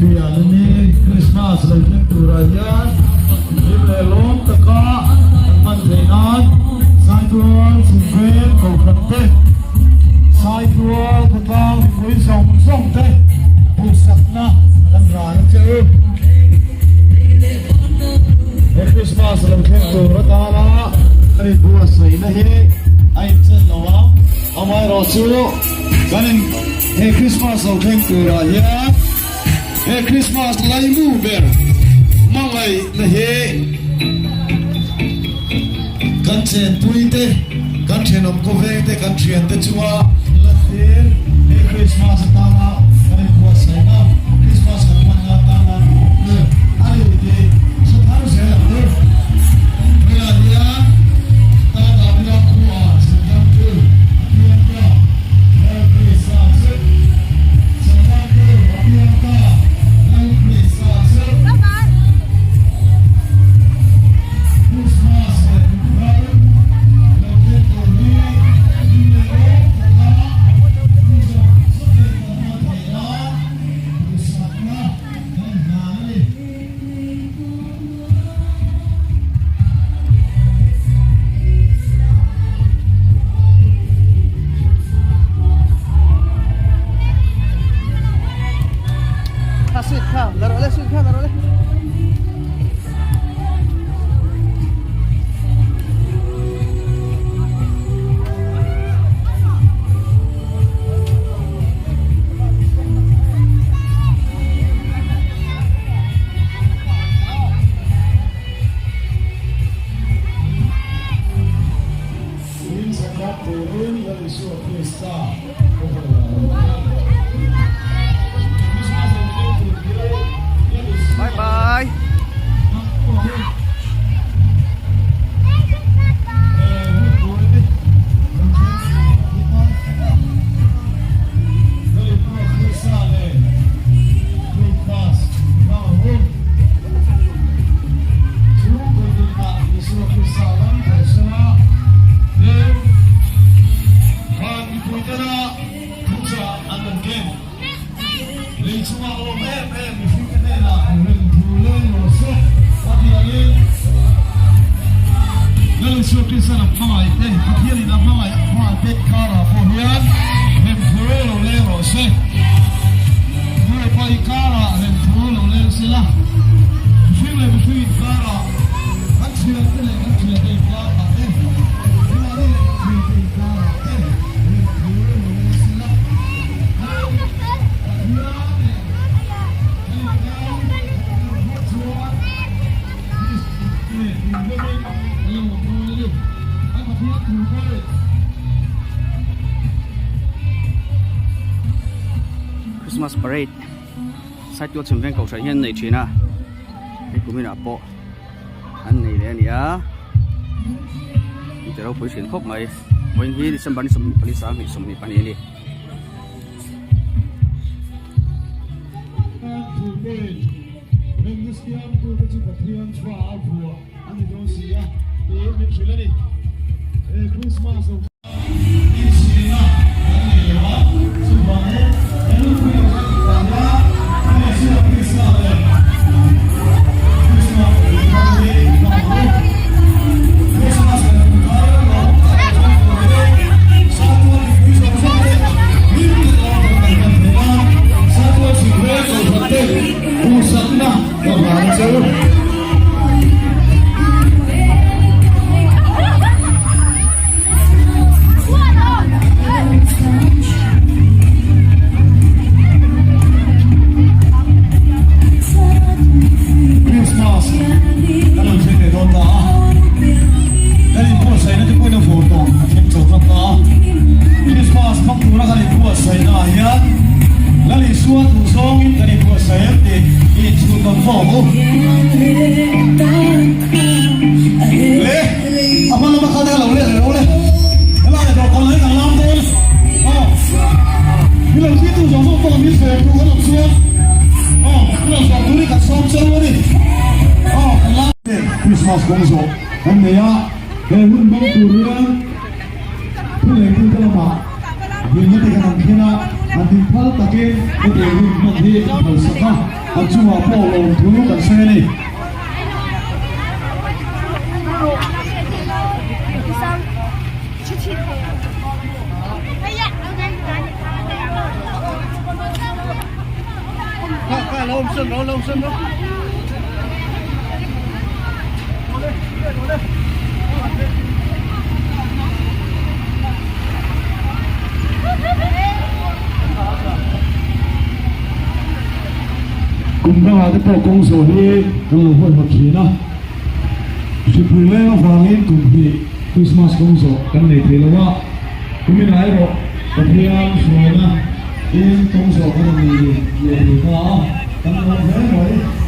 Pian a ni. Krismas lo thleng turah hian hlim leh lawm taka kan hman theih nan Saitual Chhimveng Kohhran te, Saitual khawtlang mipui zawng zawng te duhsakna kan ran a che u. He Krismas lo thleng tur atana kan inbuatsaihna hi a inchen lo ang. Amaherawhchu kan in he Krismas lo thleng turah hian he Krismas laimu ber hmangaihna hi kan chenpui te, kan thenawm khawveng te, kan thian te chunga la thlir he Krismas atana kan inbuatsaihna, Krismas kan hmanna atana a ni tih hre thar zel ang u. Tunah hian Tata Bila khuaa chhandamtu a piang ta, Lal Krista chu. Chhandamtu a piang ta, Lal Krista chu. Christmas leh Kumthar lo thleng tur hi hlim leh rawng taka mi zawng zawng leh kan hman theih nan duhsakna kan hlan a ni. Kha sweet kha la rawh le sweet kha la rawh le. Min chakna turin Lal Isua Krista khawvel ah lo kal. Christmas lo thleng tur hi Lal Isua Bye bye. Lei chunga awm em em mihringte hnenah reng thu leng rawh se a ti angin Lal Isua Krista'n a hmangaih te, Pathianin a hmangaih fate karah pawh hian rem thu lo leng rawh se. Nupa inkarah rem thu lo leng se la, mihring leh mihring inkarah kan thiante leh kan thiante inkarah te, keimahni leh kan thiante inkarah te rem thu lo leng se la. Christmas parade Saitual chhim veng kohhran hian an nei thin a hei kuminah pawh an nei leh a ni a an ti ropui thin khawp mai vawiin hi December ni 24 22 a ni. Christmas kan lo thleng leh dawn ta a, kan inbuatsaihna te pawhin a vawr tawh a thleng chho tlat ta a. Christmas hmang tura kan inbuatsaihna ah hian Lal Isua duh zawngin kan inbuatsaih em tih i inchhun nawn fo ang u. Le, a hma lama kha te kha lo let reng rawh le, helai ah dawhkan lai kan lam dawn aw, mi lo thlir tu zawng zawng pawh min sawm duh kan awm chuan aw, mi lo sawm turin kan sawm cheu a ni aw, kan lam. Christmas kawng zawh kan nei a, he hun hmang tur hian thu leh thil te lamah. Dilna te kan han thlen a, an din phal takin hetiang hun hman hi an phalsak a, an chungah pawh lawmthu kan sawi a ni. Kum dangah te pawh kawng zawh hi kan lo huaihawt thin a, hripui leng avangin kum hnih Krismas kawng zawh kan nei thei lo a, kuminah erawh Pathian hruaina in kawng zawh kan rawn nei leh thei ta a, kan lawm hle mai.